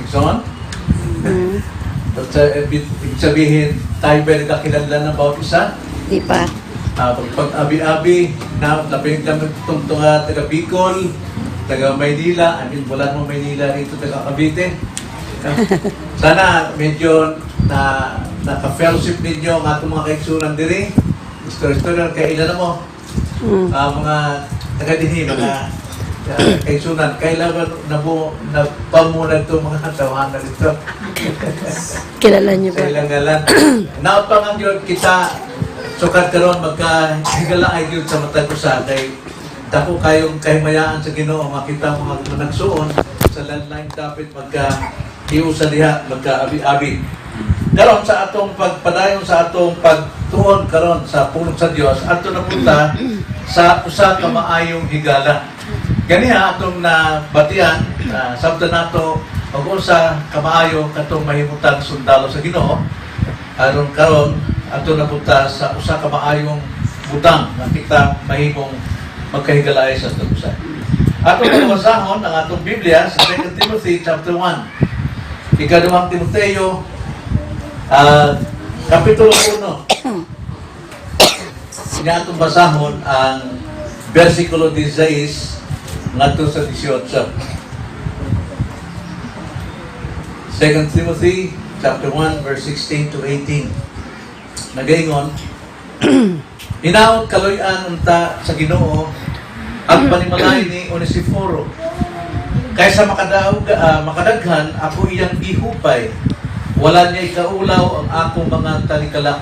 Igsoon? But, ibig sabihin, tayo ba nagkakilala ng bawat isa? Di pa. Pag abi-abi, na labing kami itong taga Bicol, taga Maynila, I mean, wala mo Maynila rito, taga Cavite. Sana medyo na naka-fellowship ninyo ang atong mga kaigsunan diri. Story-story, kay ilan na mo? Mga taga dinhi, mga kaigsunan, kailan na mo nagpamunan itong mga tawanan dito? Kilala niyo Sa ba? ilang ngalan. Naot pa nga yun kita sukat karon magka higala ay yun sa matag usa kay dako kayong kahimayaan sa Ginoo makita mga nagsuon sa landline dapat magka hiusa diha magka abi-abi. Karon sa atong pagpadayon sa atong pagtuon karon sa pulong sa Dios ato na punta sa usa ka maayong higala. Ganiha atong nabatian sabta nato og unsa kamaayo katong mahimutang sundalo sa Ginoo aron karon ato napunta sa usa ka maayong butang nga kita mahimong magkahigalaay sa atong usa. Atong pabasahon ang atong Biblia sa 2 Timothy chapter 1. Ikaduhang Timoteo kapitulo 1. Nga atong basahon ang versikulo 16 ngadto sa 18. 2 Timothy chapter 1 verse 16 to 18. Nagaingon, hinaot kaluy-an unta sa Ginoo ang panimalay ni Onesiforo. Kaysa makadaog, makadaghan ako iyang gihupay. Wala niya ikaulaw ang akong mga talikala.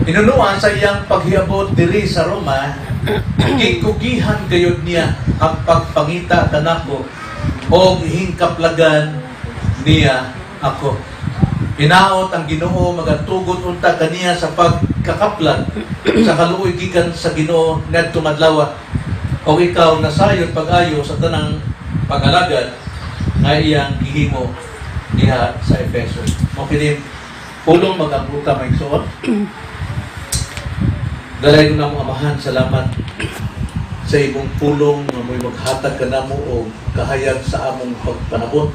Inunuan sa iyang paghiabot diri sa Roma, gikugihan gayud niya ang pagpangita kanako o hingkaplagan niya ako. Hinaot ang Ginoo magatugot unta kaniya sa pagkakaplag sa kaluoy gikan sa Ginoo ngadto madlawa. O ikaw nasayod pag-ayo sa tanang pag-alagad nga iyang gihimo diha sa Efeso. Mao kini pulong mag-ambuta, mga igsoon. Dalay ko na mo, Amahan, salamat sa imong pulong nga mo'y maghatag ka namo og kahayag sa among pagpanabot.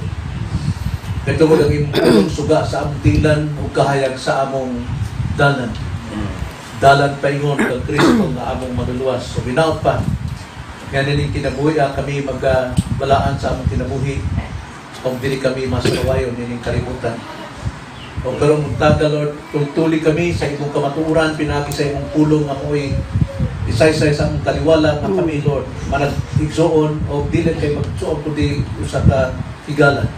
Kay tungod ang imong pulong suga sa among tilan ug kahayag sa among dalan. Dalan paingon kang Kristo nga among manluluwas. So hinaot pa nga nining kinabuhi kami magabalaan sa among kinabuhi ug dili kami masawayon nining kalibutan. O pero muntaga, Lord, tultuli kami sa imong kamatuoran pinagi sa imong pulong nga mo'y isaysay sa among taliwala nga kami, Lord, manag-igsoon o dili kay magsuon kundi usa ka higala.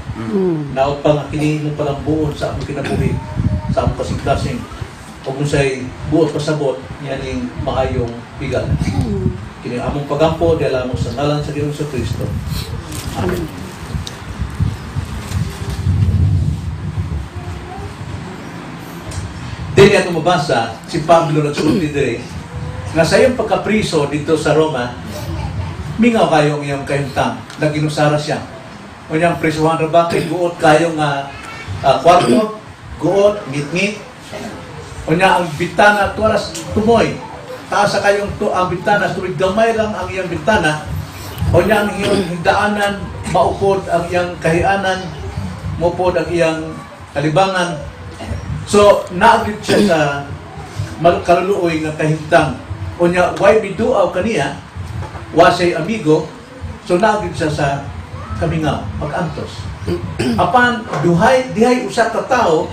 Naot pa nga kini imong palambuon sa among kinabuhi, sa among kasing-kasing o kung say buot pasabot niya ning maayong higala. Kini among pagampo dala mo sa ngalan sa Ginoong Kristo. Amen. Dili ato mabasa si Pablo nagsulti diri nga sa iyong pagkapriso dito sa Roma, mingaw kayo ang iyong kahimtang, naginusara siya. Unyang prisuhan ra ba kay guot kayo nga kwarto, guot, ngit-ngit. Unya ang bintana tuwaras tumoy. Taas sa kayong to ang bintana, tuwig gamay lang ang iyang bintana. Unya ang iyong higdaanan, maupod ang iyang kahianan, maupod ang iyang kalibangan. So, naagit siya sa kaluluoy nga kahimtang. Unya, why miduaw kaniya, wa siya'y amigo, so naagit siya sa kamingaw, pag-antos. Apan, duhay, dihay usa ka tawo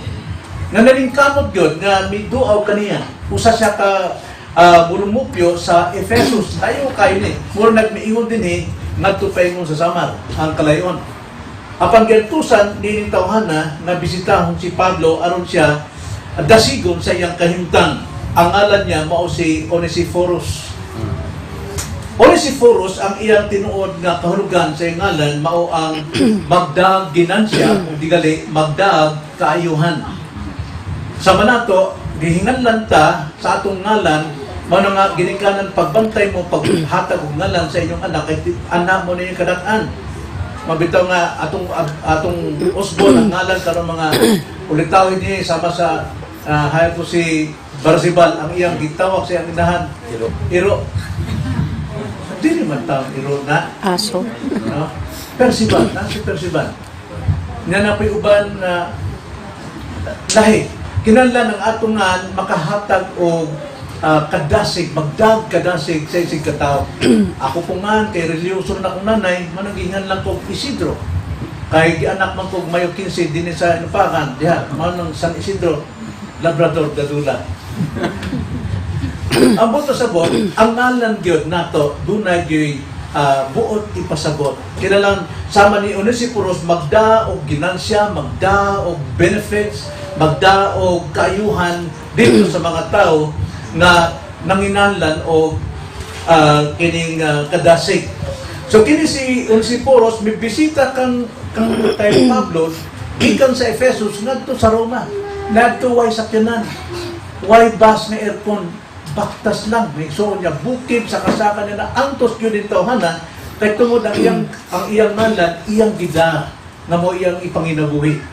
nga nalingkamot yun, nga miduaw kaniya. Usa siya ka mulumupyo sa Ephesus. Tayo kayo ni. Mura nagmiingon din eh, ngadto paingon sa Samar, ang kalayon. Apan gantusan nining tawhana nga bisitahon si Pablo aron siya dasigon sa iyang kahimtang. Ang ngalan niya mao si Onesiphorus. Onesiphorus ang iyang tinuod nga kahulugan sa iyang ngalan mao ang magdaag ginansya o digali magdaag kaayuhan. Sa manato gihinganlan ta sa atong ngalan mao na nga ginikanan pagbantay mo paghatag og ngalan sa inyong anak kay anak mo na yung kadat-an. Mabitaw nga atong atong usbon ang ngalan karon mga ulitawin niya sama sa hayag ko si Barsibal ang iyang gitawag sa iyang inahan Iro. Iro. Dili man taong iro na. Aso. No? Percival, na si Percival. Nga na po'y uban na lahi. Kinahanglan ang atong ngan makahatag og kadasig, magdag kadasig sa isig katawo. Ako po nga, kay religyoso na akong nanay, managingan lang ko Isidro. Kay gianak man ko Mayo 15 dinhi sa Inupakan, diha, mao nang San Isidro, Labrador, Dadula. Ang buot pasabot, ang ngalan gyud nato, dunay gyud buot ipasabot. Kinahanglan sama ni Onesiphorus magda og ginansya, magda og benefits, magda og kaayuhan dito sa mga tao nga nanginahanglan og kining kadasig. So kini si Onesiphorus mibisita kang kay Pablo gikan sa Ephesus ngadto sa Roma. Ngadto way sakyanan. Way bus nga aircon, baktas lang. May so niya bukid sa kasaka niya na antos gyud ning tawhana kay tungod ang iyang ngalan iyang gida nga mo iyang ipanginabuhi.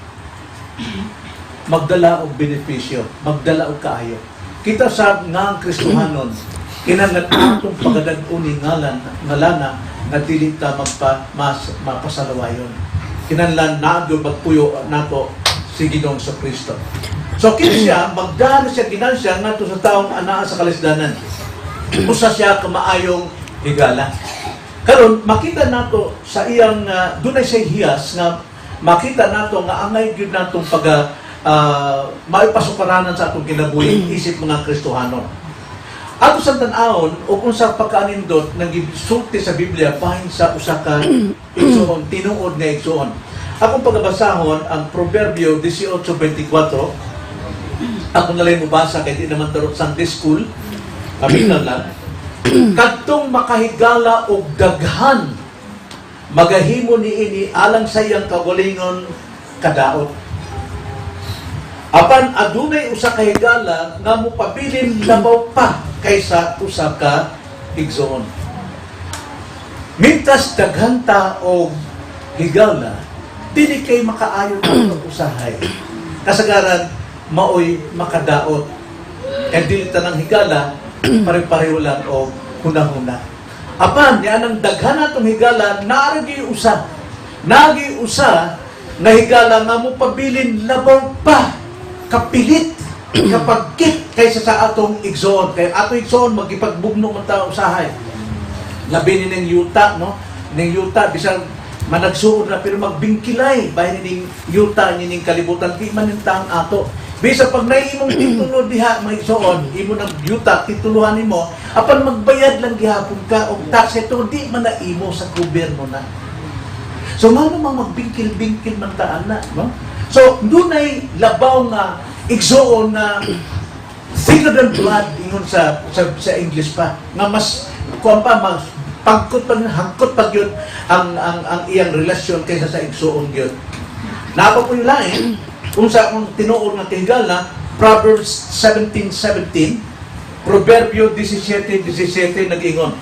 Magdala og benepisyo, magdala og kaayo. Kita sa nga ang Kristohanon, kinahanglan atong pagadag-on ni ngalan ngalana nga dili ta magpa mas mapasalawayon. Kinahanglan naa gyud magpuyo nato si Ginoong sa Kristo. So kini siya magdala siya ginansya ngadto sa taong anaa sa kalisdanan. Usa siya ka maayong higala. Karon makita nato sa iyang dunay siya hiyas nga makita nato nga angay gyud natong pag maipasuparanan sa atong kinabuhi isip mga Kristohanon. Ato sa tan-awon o kung sa pagkaanindot nang gisulti sa Biblia bahin sa usa ka igsuon, tinuod nga igsuon. Akong pagabasahon ang Proverbio 18:24. Ako na lang mobasa kay di naman tarot Sunday school. Kami lang. Kadtong makahigala og daghan magahimo niini alang sa iyang kaugalingon kadaot. Apan adunay usa ka higala nga mopabilin labaw pa kaysa usa ka igsoon. Mintas daghan ta og higala, dili kay makaayo ta usahay. Kasagaran maoy makadaot. Kay dili tanang higala pare-pareho lang og hunahuna. Apan niya nang daghan natong higala, naa gyud usa. Naagi usa nga higala nga mopabilin labaw pa kapilit kapagkit kaysa sa atong igsoon. Kay atong igsoon magipagbugno man ta usahay. Labi ni ning yuta, no? Ning yuta bisan managsuod na pero magbingkilay bahin ning yuta ni ning kalibutan, di man ning ato. Bisa pag naay imong titulo diha, mga igsoon, imo nang yuta tituluhan nimo, apan magbayad lang gihapon ka og tax ito, di man na imo, sa gobyerno na. So mao namang magbingkil-bingkil man taan na, no? So dunay labaw nga igsoon na thicker than blood ingon sa English pa nga mas kuan pa, mas pagkot pa, hangkot pa gyud ang iyang relasyon kaysa sa igsoon gyud. Naa pa po'y lain kung sa akong tinuod nga kahigala, Proverbs 17:17, Proverbio 17:17, nag-ingon: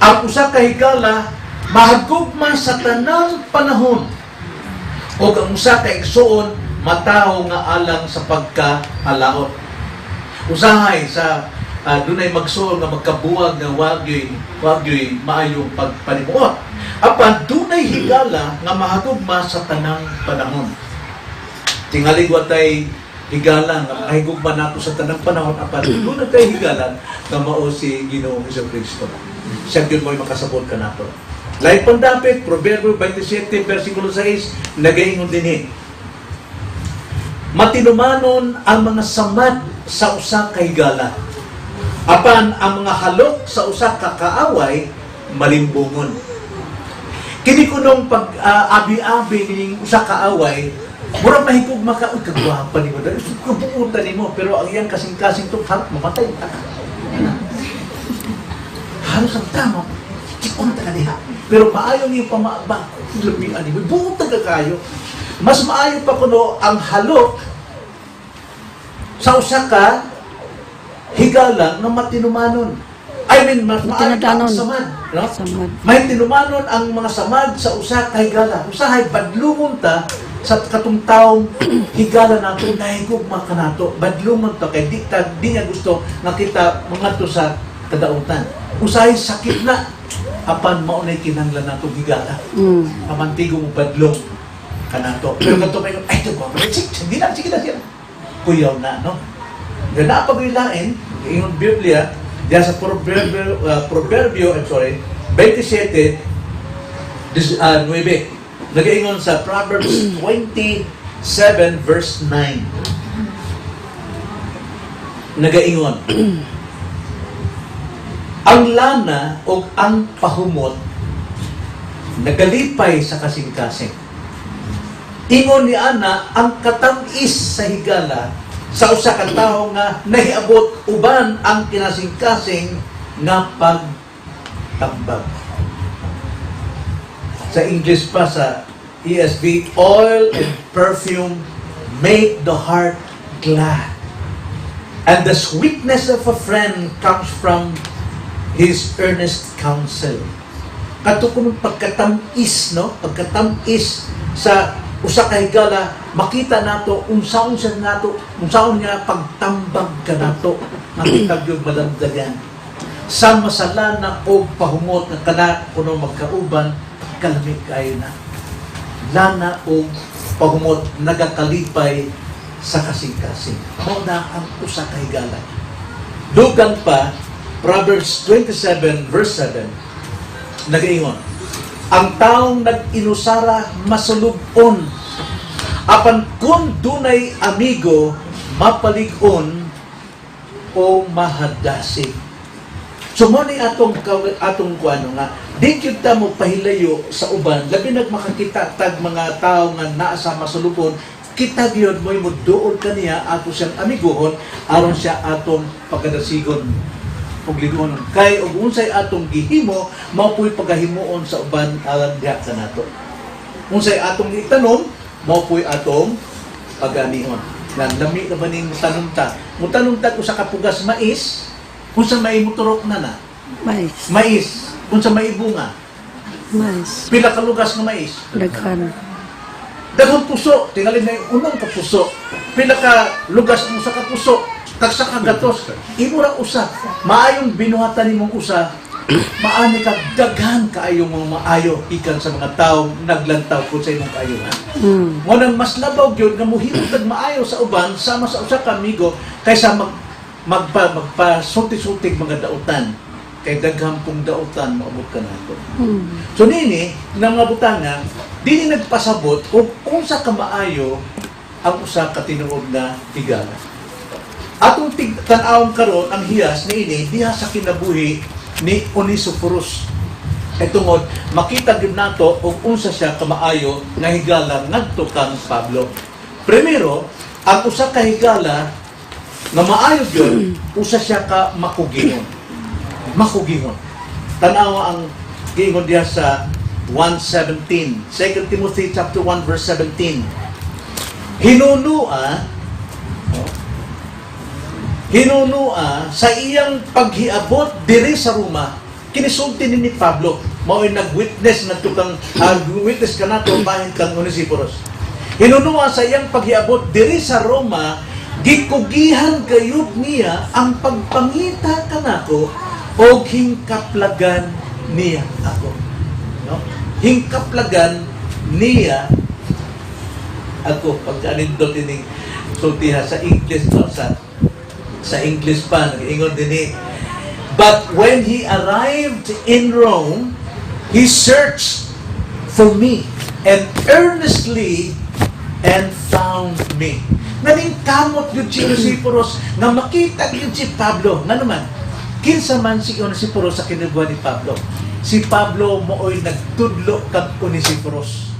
Ang usa ka higala mahagugma sa tanang panahon ug ang usa ka igsoon matawo nga alang sa pagkahalaot. Usahay sa dunay magsuol nga magkabuwag nga wagyoy maayong pagpanimuot. Apan dunay higala nga mahagugma sa tanang panahon. Tingali wa tay higala nga makahigugma nato sa tanang panahon, apan dunay tay higala nga mao si Ginoong Kristo. Siya gyud mo'y makasabot kanato. Lain pang dapit, Proverbio 27 versikulo 6, nagaingon dinhi: Matinumanon ang mga samad sa usa ka higala. Apan ang mga halok sa usa ka kaaway malimbungon. Kini kunong pag abi-abi ning usa ka away, murag mahigugma ka, uy, kagwapa nimo dahil kabuutan nimo, pero ang iyang kasing-kasing to harap mamatay ta. Halos ang tama, chikon ta ka diha. Pero maayong iyong pamaaba, lamian nimo, buutan ka kayo. Mas maayo pa kuno ang halok sa usa ka higala nga matinumanon. I mean, mas maayo pa ang Tinadanon. Samad. No? Samad. May tinumanon ang mga samad sa usa ka higala. Usahay badlungon ta sa katong taong higala nato, nahigugma kanato. Badlungon ta kay di ta di niya gusto nga kita mangadto sa kadautan. Usahay sakit na, apan mao nay kinahanglan natong higala. Kamantigo mo badlong. Kanato. Pero kadto may, ay, ito ko, sige, sige na, sige na, sige na. Kuyaw na, no? Nga naa pa lain, ingon Biblia, diya sa Proverbio, I'm sorry, 27, 9. Nagaingon sa Proverbs 27 verse 9. Nagaingon, "Ang lana o ang pahumot nagalipay sa kasing-kasing. Ingon ni ana ang katam-is sa higala sa usa ka tawo nga nahiabot uban ang kinasing-kasing nga pagtambag." Sa English pa, sa ESV, "Oil and perfume make the heart glad. And the sweetness of a friend comes from his earnest counsel." Kato kung pagkatamis, no? Pagkatamis sa usa ka higala, makita nato unsaon siya nato, unsaon niya pagtambag kanato, makita gyud malamdagan. Sama sa lana o pahumot nga kana kuno magkauban, kalami kayo na. Lana o pahumot nagakalipay sa kasing-kasing. Mao na ang usa ka higala. Dugang pa, Proverbs 27 verse 7, nagaingon, "Ang taong nag-inusara masulub-on, apan kung dunay amigo, mapalig-on o mahadasig." So mo ni atong kuano nga di gyud ta mo pahilayo sa uban, labi nag makakita tag mga tawo nga naa sa masulubon, kita gyud mo'y moduol kaniya, ato siyang amiguhon aron siya atong pagkadasigon ug ligonon, kay og unsay atong gihimo, mao po'y pagahimuon sa uban alang diha kanato. Unsay atong itanom, mao po'y atong paganihon. Nga lami na ba ning tanom ta, mo tanom ta usa ka pugas mais, unsa may muturok na na? Mais. Mais. Unsa may bunga? Mais. Pila ka lugas nga mais? Daghan. Daghang puso, tingali na yung unang kapuso. Pila ka lugas mo sa kapuso, tagsa ka gatos. Imo ra usa. Maayong binuhatan nimong usa, maani ka daghan kaayo mga maayo ikan sa mga tawo naglantaw po sa imong kaayuhan. Mo nang mas labaw gyud nga mohimo tag maayo sa uban sama sa usa ka amigo kaysa magpa sulti-sultig mga dautan, kay daghan pong dautan maabot ka nato. So nini nga mga butanga dini nagpasabot kung unsa ka maayo ang usa ka tinuod nga higala. Atong tan-awon karon ang hiyas niini diha sa kinabuhi ni Onesiphorus. Kay tungod makita gyud nato og unsa siya kamaayo nga higala ngadto kang Pablo. Primero, ang usa ka higala nga maayo gyud, usa siya ka makugihon. Makugihon. Tan-awa ang giingon diha sa 1:17. 2 Timothy chapter 1 verse 17. Hinunua, oh, hinunua sa iyang paghiabot diri sa Roma, kinisulti ni Pablo, mao'y nag-witness ngadto kang witness kanato bahin kang Onesiphorus. Hinunua sa iyang paghiabot diri sa Roma, gikugihan gayud niya ang pagpangita kanako og hingkaplagan niya ako. No? Hingkaplagan niya ako. Pagkanindot ining sultiha sa English, no, sa English pa nag-ingon dinhi, "But when he arrived in Rome, he searched for me and earnestly and found me." Naning kamot yun si Onesiphorus nga makita yun si Pablo. Nga naman, kinsa man si Onesiphorus sa kinabuhi ni Pablo? Si Pablo mao'y nagtudlo kang Onesiphorus.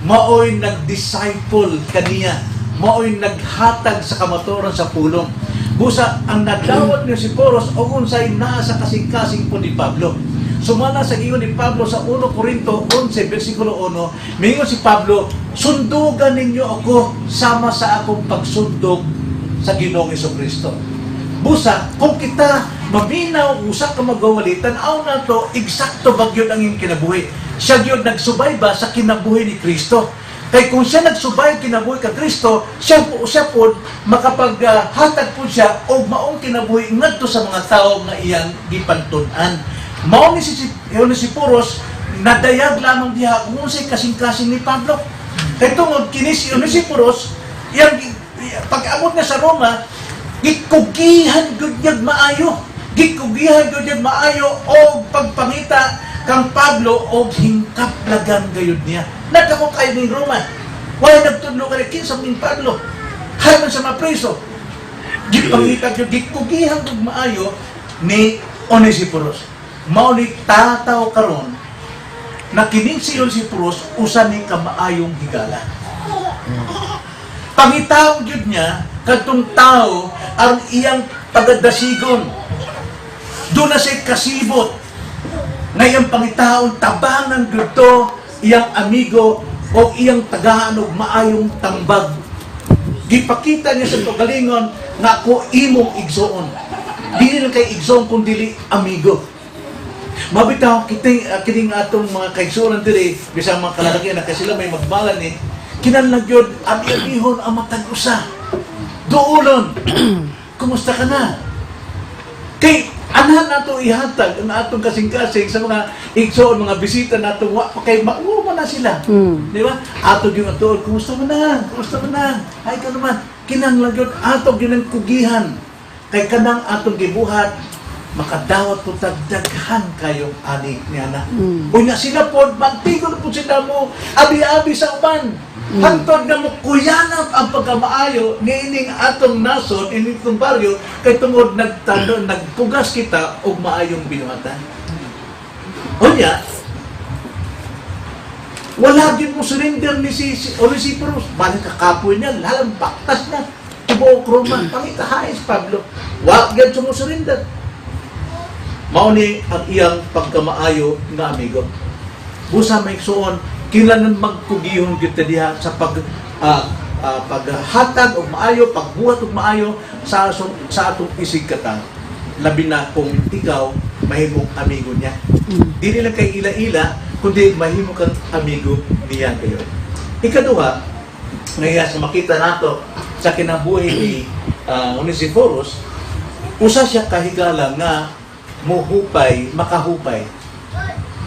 Mao'y nag-disciple kaniya. Mao'y naghatag sa kamatuoran sa pulong. Busa, ang nadawat ni Onesiphorus o unsay naa sa kasing-kasing po ni Pablo. Sumala sa ingon ni Pablo sa 1 Corinto 11, versikulo 1, mingon si Pablo, "Sundugan ninyo ako sama sa akong pagsundog sa Ginoong Kristo." Busa, kung kita maminaw usa ka magwawali, tan-aw nato eksakto ba gyud ang iyong kinabuhi. Siya gyud nagsubay ba sa kinabuhi ni Kristo? Kay kung siya nagsubay kinabuhi ka Kristo, siya po makapaghatag po siya og maong kinabuhi ngadto sa mga tao nga iyang gipantun-an. Mao ni si Onesiphorus nadayag lamang diha kung unsay kasing-kasing ni Pablo. Kay tungod kini si Onesiphorus, iyang pag-abot niya sa Roma, gikugihan gud niya maayo. Gikugihan gud niya maayo og pagpangita kang Pablo og hingkaplagan gayud niya. Nagkako kayo ning Roma. Wala nagtudlo kani kinsa ning Pablo. Hay man sa mapriso. Gipangita gyud, gikugihan gud maayo ni Onesiphorus. Mao ni tataw karon na kining si Onesiphorus usa ni kamaayong higala. Pangitaon gyud niya kadtong tao ang iyang pagadasigon. Doon na siya kasibot. Ngayon pangitaon tabangan gyud to iyang amigo o iyang tagaan og maayong tambag. Gipakita niya sa kaugalingon nga ako imong igsoon. Dili lang kay igsoon kun dili amigo. Mabitaw kiting kining atong mga kaigsuonan diri, bisan mga kalalakihan na kay sila may magbalan ni kinahanglan gyud abi-abihon ang matag usa. Duolon. Kumusta ka na? Kay anahan nato ihatag ang atong kasing-kasing sa mga igsoon, mga bisita nato, wa pa kay mauwa na sila. Di ba? Ato gyud atuon, "Kumusta man na? Kumusta man na?" Ay ka naman, kinahanglan gyud ato gyud ang kugihan. Kay kanang atong gibuhat makadawat po daghan kayong ani niya na. Unya sila po, magtigo na po sila mo, abi-abi sa uban. Hangtod na mo kuyanap ang pagkamaayo niining atong nasod, ining itong baryo, kay tungod nagtando, nagpugas kita og maayong binuhatan. Unya, wala din mo surrender ni si Onesiphorus. Balik kakapoy niya, lalang baktas na. Tibuok Roma, pangitahain si Pablo. Wa gyud sumusurrender. Mao ni ang iyang pagkamaayo nga amigo. Busa may suon, kinahanglan magkugihon kita diha sa paghatag og maayo, pagbuhat og maayo sa atong isig katao. Labi na kung ikaw mahimong amigo niya. Dili lang kay ila-ila, kundi mahimo kang amigo niya kayo. Ikaduha, ngayon sa makita nato sa kinabuhi ni Onesiphorus, usa siya kahigala nga muhupay, makahupay.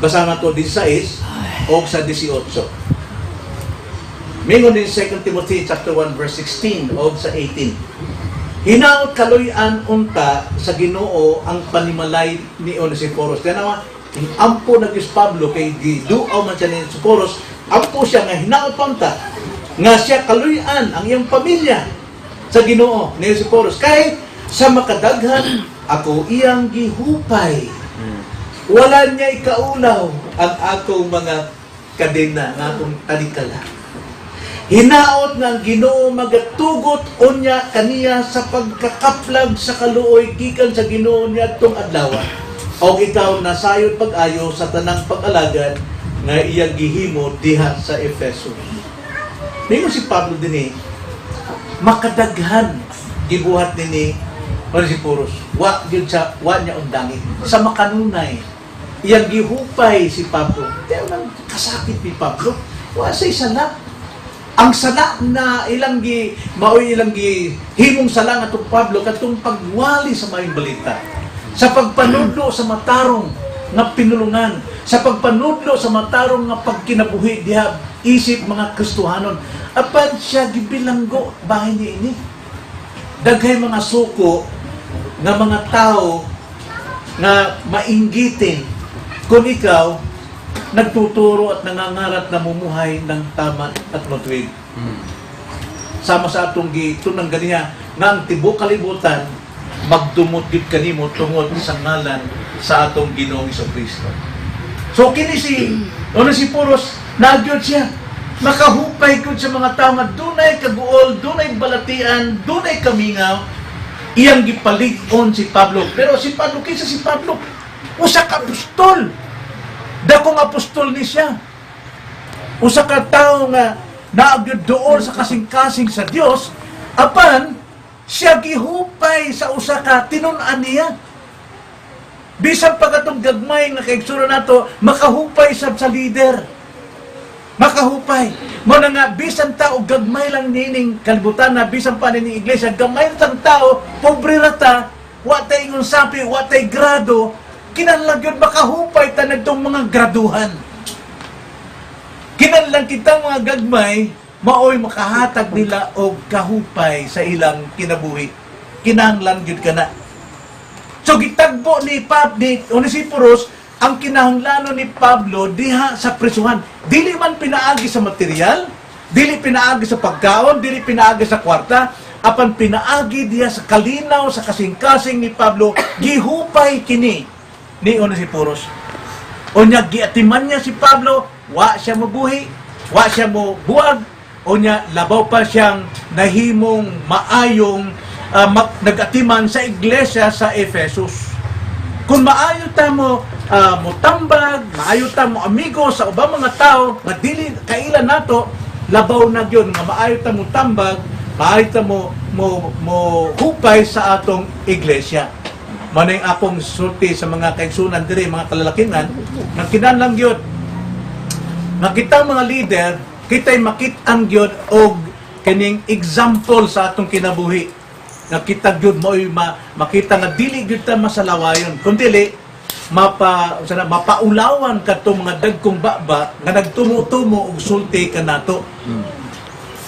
Basa nato 16 o sa 18. Mingon din 2 Timothy chapter 1 verse 16 o sa 18. "Hinaot kaluy-an unta sa Ginoo ang panimalay ni Onesiphorus." Kaya naman, ampo na gyud Pablo kay giduaw man siya ni Onesiphorus, ampo siya nga hinaot pa unta nga siya kaluy-an ang iyang pamilya sa Ginoo ni Onesiphorus. Kay sa makadaghan ako iyang gihupay. Wala niya ikaulaw ang akong mga kadena, ang akong talikala. Hinaot nga ang Ginoo magatugot unya kaniya sa pagkakaplag sa kaluoy gikan sa Ginoo niadtong adlaw. Og ikaw nasayod pag-ayo sa tanang pag-alagad nga iyang gihimo diha sa Efeso." Ningon si Pablo dinhi, makadaghan gibuhat nini Onesiphorus. Wa gyud sa wa niya undangi. Sa makanunay, iyang gihupay si Pablo. Kaya nang kasakit ni Pablo, wa say sala. Ang sala na ilang gi maoy ilang gi himong sala nga Pablo katong pagwali sa maayong balita. Sa pagpanudlo sa matarong nga pinulungan, sa pagpanudlo sa matarong nga pagkinabuhi diha isip mga Kristohanon. Apan siya gibilanggo bahin niya ini. Daghay mga suko nga mga tao nga mainggitin kung ikaw nagtuturo at nangangarat na mumuhay ng tama at matuwid. Sama sa atong gitunang ganiha nga ang tibuok kalibutan magdumot gid kanimo tungod sa ngalan sa atong Ginoong Kristo. So kini si Onesiphorus, nagyod siya makahupay gud sa mga tao nga dunay kaguol, dunay balatian, dunay kamingaw, iyang gipalig-on si Pablo. Pero si Pablo, kinsa si Pablo? Usa ka apostol. Dakong apostol ni siya. Usa ka tawo nga naagyod doon sa kasing-kasing sa Dios, apan siya gihupay sa usa ka tinun-an niya. Bisan pa katong gagmay nga kaigsuonan nato, makahupay sab sa leader. Makahupay. Mo na nga bisan tao gagmay lang nining kalibutan na, bisan pa nining iglesia gamay tang tao, pobre ra ta, wa tay ingon sapi, wa tay grado, kinahanglan gyud makahupay ta nagtong mga graduhan. Kinahanglan kitang mga gagmay maoy makahatag nila og kahupay sa ilang kinabuhi. Kinahanglan gyud kana. So gitagbo ni Pab ni Onesiphorus ang kinahanglanon ni Pablo diha sa prisuhan. Dili man pinaagi sa material, dili pinaagi sa pagkaon, dili pinaagi sa kwarta, apan pinaagi diha sa kalinaw sa kasing-kasing ni Pablo, gihupay kini ni Onesiphorus. Unya giatiman niya si Pablo, wa siya mobuhi, wa siya mo buwag, unya labaw pa siyang nahimong maayong nagatiman sa iglesia sa Ephesus. Kung maayo ta mo motambag, maayo ta mo amigo sa ubang mga tao nga dili kaila nato, labaw na gyud nga maayo ta mo tambag, maayo ta mo mo mo hupay sa atong iglesia. Mao yung akong sulti sa mga kaigsunan diri, mga kalalakinan, nga kinahanglan gyud nga kitang mga leader, kita'y makit-an gyud og kining example sa atong kinabuhi. Nga kita gyud mo'y makita nga dili gyud ta masalawayon, kun dili mapa sana mapaulawan kadtong mga dagkong baba nga nagtumo-tumo og sulti kanato.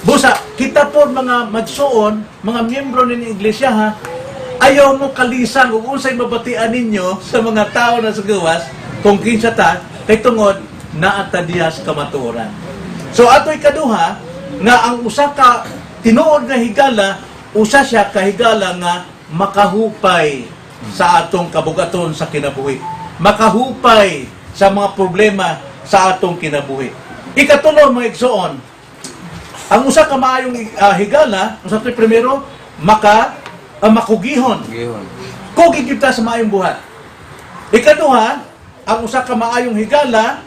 Busa, kita po mga magsuon, mga miyembro ni iglesia ha, ayaw mo kalisang kung unsay mabatian ninyo sa mga tao na sa gawas, kung kinsa ta, kay tungod naa ta diha sa kamatuoran. So ato'y kaduha, nga ang usa ka tinuod nga higala, usa siya kahigala nga makahupay sa atong kabugaton sa kinabuhi. Makahupay sa mga problema sa atong kinabuhi. Ikatulo, mga igsoon, ang usa ka maayong higala, usa to'y primero, makugihon. Gihon. Kugi gyud ta sa maayong buhat. Ikaduha, ang usa ka maayong higala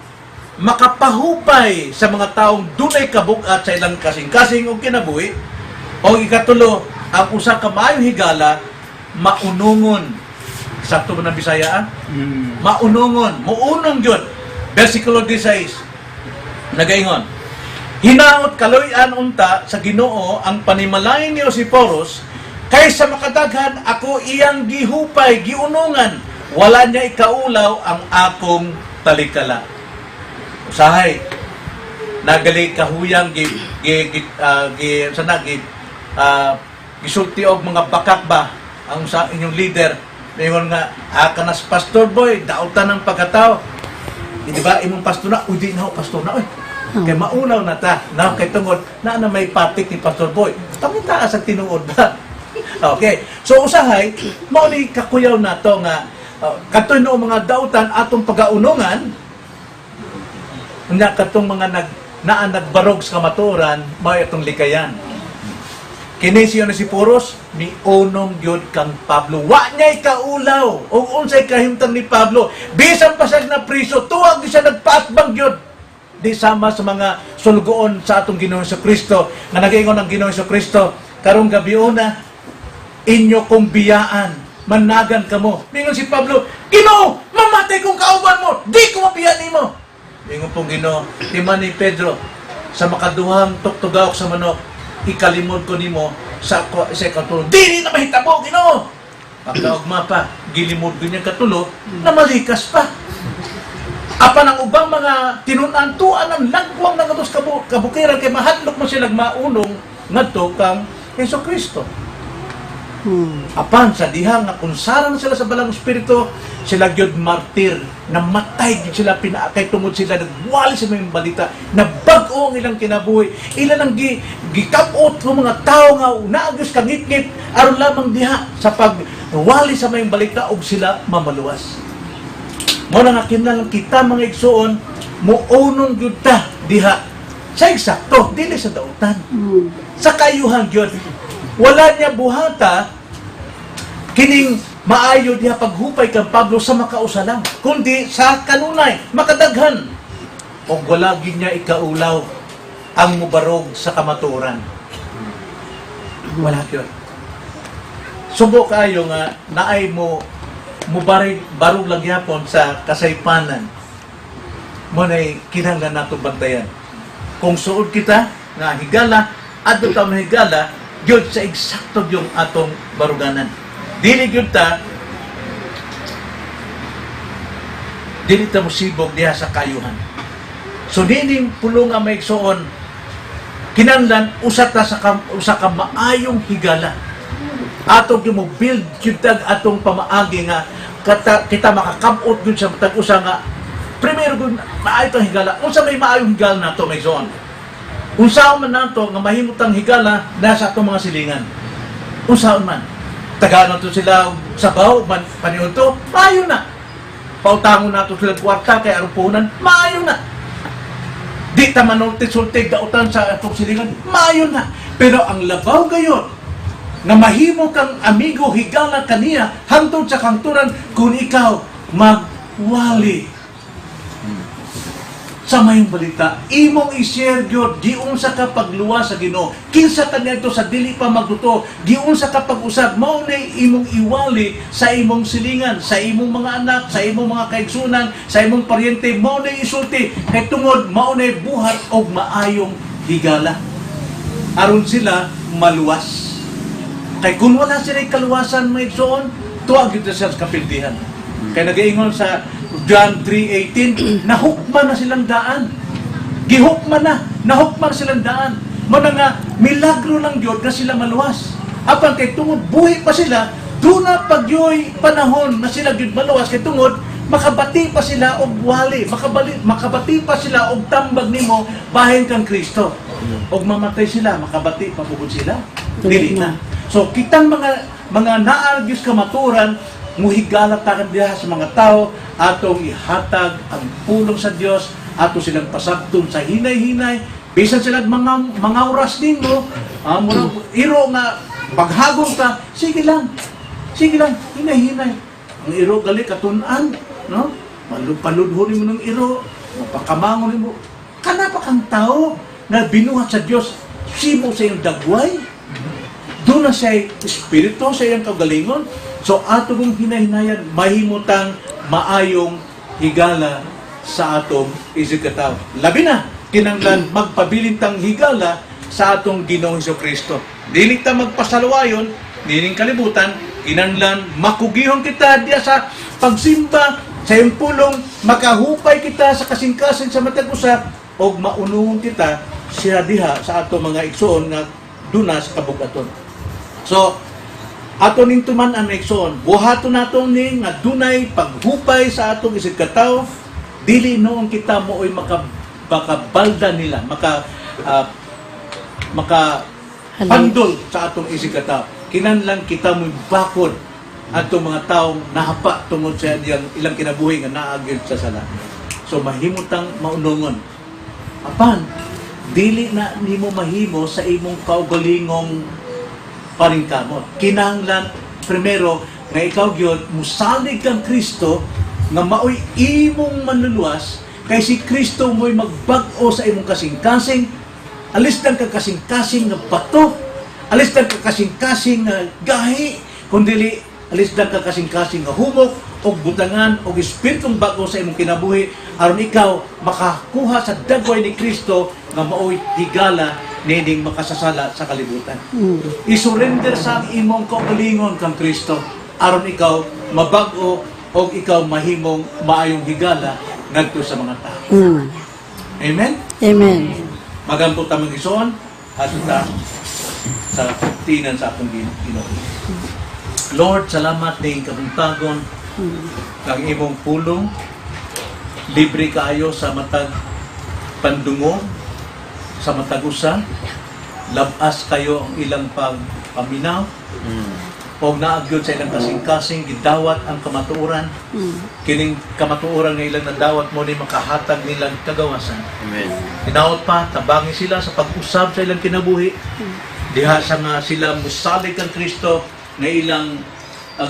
makapahupay sa mga taong dunay kabug-at sa ilang kasing-kasing og kinabuhi. O ikatulo, ang usa ka maayong higala maunungon. Sakto ba ng Bisaya, ah? Maunungon, muunong gyud. Versikulo 16. Nagaingon: "Hinaot kaluy-an unta sa Ginoo ang panimalay ni Onesiphorus kay sa makadaghan ako iyang gihupay, giunungan. Wala niya ikaulaw ang akong talikala." Usahay, nagali kahuyang gi gi gi, gi sana gi gisulti og mga bakak ba ang sa inyong leader. Ingon nga, ah, kanas Pastor Boy, dautan ng pagkatao. Di ba imong pastor na, uy, di na ho, pastor na, uy. Kay maulaw na ta, na kay tungod na na may patik ni Pastor Boy. Pangita sa tinuod ba? Okay. So usahay, mao ni kakuyaw nato nga kadto no mga dautan atong pagaunungan, unya katong mga nag naa nagbarog sa kamatuoran, mao atong likayan. Kini si Onesiphorus, miunong gyud kang Pablo. Wa niya'y kaulaw og unsay kahimtang ni Pablo. Bisan pa siya na priso, tuwag gyud siya nagpaatbang gyud. Di sama sa mga sulgoon sa atong Ginoong Kristo nga nagaingon ang Ginoong Kristo, "Karong gabiuna inyo kong biyaan, managan kamo." Mingon si Pablo, "Ginoo, mamatay kong kauban mo, di ko mabiya nimo." Mingon pong Ginoo, "Timan ni Pedro, sa makaduhang tuktugaok sa manok, ikalimod ko nimo sa ikatulo." "Dili na mahitabo, Ginoo." Pagkaugma pa, gilimod ko niya katulo, na malikas pa. Apan ang ubang mga tinun-an, tuan ang lagwang nga sa kabukiran kay mahadlok mo sila maunong ngadto kang Hesus Kristo. Apan sa diha nga kunsaran sila sa Balang Espiritu, sila gyud martir, namatay gyud sila pinaakay tungod sila nagwali sa mga balita, nabag-o ang ilang kinabuhi, ilan ang gikab-ot ng mga tao nga naagos kangitngit aron lamang diha sa pagwali sa mga balita og sila mamaluwas. Mao na nga kinahanglan kita mga igsuon muunong gyud ta diha sa eksakto, dili sa dautan. Sa kayuhan gyud. Wala niya buhata kining maayo diha paghupay kang Pablo sa makausa lang, kundi sa kanunay, makadaghan. Og wala gyud niya ikaulaw ang mubarog sa kamatuoran. Wala gyud. Subo kaayo nga naay mo mubarig barog lang gyapon sa kasaypanan. Mo nay kinahanglan nato bantayan. Kung suod kita nga higala, adto ta mahigala gyud sa eksakto yung atong baruganan. Dili gyud ta dili ta mosibog diha sa kayuhan. So nining pulong nga, mga igsoon, kinahanglan usa ta sa usa ka maayong higala. Ato gyud mo build gyud tag atong pamaagi nga kita makakabot gyud sa matag usa nga primero gyud maayo tang higala. Unsa may maayong higala nato, mga igsoon? Unsaon man nato nga mahimo tang higala nasa atong mga silingan? Unsaon man? Tagaan nato sila og sabaw man paniudto, maayo na. Pautangon nato sila kwarta kay aron puhunan, maayo na. Di ta manulti-sulti dautan sa atong silingan, maayo na. Pero ang labaw gayon, nga mahimo kang amigo, higala kaniya hangtod sa kahangturan, kung ikaw magwali sa mayong balita, imong i-share gyud giunsa ka pagluwas sa Ginoo, kinsa ka niadto sa dili pa magtotoo, giunsa ka pag-usab. Mao na imong iwali sa imong silingan, sa imong mga anak, sa imong mga kaigsunan, sa imong paryente. Mao na isulti kay tungod mao na buhat og maayong higala aron sila maluwas. Kay kung wala sila kaluwasan, mga igsoon, tuwa gyud sila sa kapildihan. Kay nagaingon sa John 3:18, nahukman na silang daan. Gihukman na, nahukman silang daan. Mao na nga milagro lang gyud nga sila maluwas. Apan kay tungod buhi pa sila, duna pa gyoy panahon na sila gyud maluwas kay tungod makabati pa sila og wali, makabati pa sila og tambag nimo bahin kang Kristo. Og mamatay sila, makabati pa pugod sila? Dili na. So kitang mga naa gyud kamaturan, muhigala ta diha sa mga tao, atong ihatag ang pulong sa Dios, ato silang pasabton sa hinay-hinay, bisan sila mga oras nimo, murag iro nga paghagong ka, sige lang. Sige lang, hinay-hinay. Ang iro gali katun-an, no? Paludhon nimo ng iro, mapakamangon nimo. Kana pa kang tao na binuhat sa Dios, simo sa iyong dagway. Doon na siya espiritu sa iyang kaugalingon. So ato kong hinahinayan, mahimutang maayong higala sa atong isigkatawo. Labi na, kinanglan magpabilin tang higala sa atong Ginoong Kristo. Dili ta magpasaluwayon nining kalibutan, kinanglan makugihon kita diya sa pagsimba sa iyong pulong, makahupay kita sa kasing-kasing sa matag usa, og maunungon kita siya diha sa atong mga igsoon nga duna sa kabugaton. So, ato ning tuman-an, mga igsoon, buhaton nato ni nga dunay paghupay sa atong isig katawo, dili noon kita mooy makabalda nila, maka Halay. Pandol sa atong isig katawo. Kinahanglan kita mo'y bakod atong mga taong nahapa tungod sa ilang kinabuhi nga naa gyud sa sala. So mahimutang maunungon. Apan, dili na nimo mahimo sa imong kaugalingong paningkamot. Kinahanglan primero nga ikaw gyud musalig kang Kristo nga maoy imong manluluwas, kay si Kristo mo'y magbag-o sa imong kasing-kasing, alis lang kang kasing-kasing nga bato, alis lang kang kasing-kasing nga gahi, kundili alis lang kang kasing-kasing nga humok og butangan og espiritong bag-o sa imong kinabuhi aron ikaw makakuha sa dagway ni Kristo nga maoy higala nining makasasala sa kalibutan. I-surrender sa ang imong kaugalingon kang Kristo aron ikaw mabag-o og ikaw mahimong maayong higala ngadto sa mga tao. Amen? Amen. Magampo ta, mga igsoon, ato ta sa tinan sa atong Ginoo. Lord, salamat ning kabuntagon kang imong pulong libre kaayo sa matag pandungo sa matag usa, labas kayo ang ilang pagpaminaw og naa gyud sa ilang kasing-kasing gidawat ang kamatuoran. Kining kamatuoran nga ilang nadawat mo ni makahatag nilang kagawasan. Amen. Hinaot pa, tabangi sila sa pag-usab sa ilang kinabuhi. Diha sa nga sila musalig kang Kristo nga ilang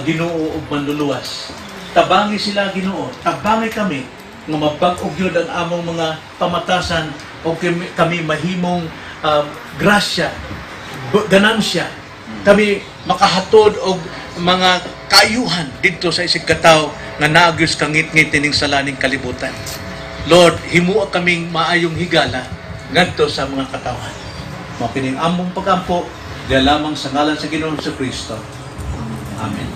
Ginoo ug manluluwas. Tabangi sila, Ginoo, tabangi kami nga mabag-o gyud ang among mga pamatasan o kami mahimong grasya, ganansya. Kami makahatod og mga kaayuhan didto sa isig katawo nga naa gyud sa kangitngit ining salaning kalibutan. Lord, himua kaming maayong higala ngadto sa mga katawhan. Mao kining among pagampo, diya lamang sa ngalan sa Ginoong Kristo. Amen.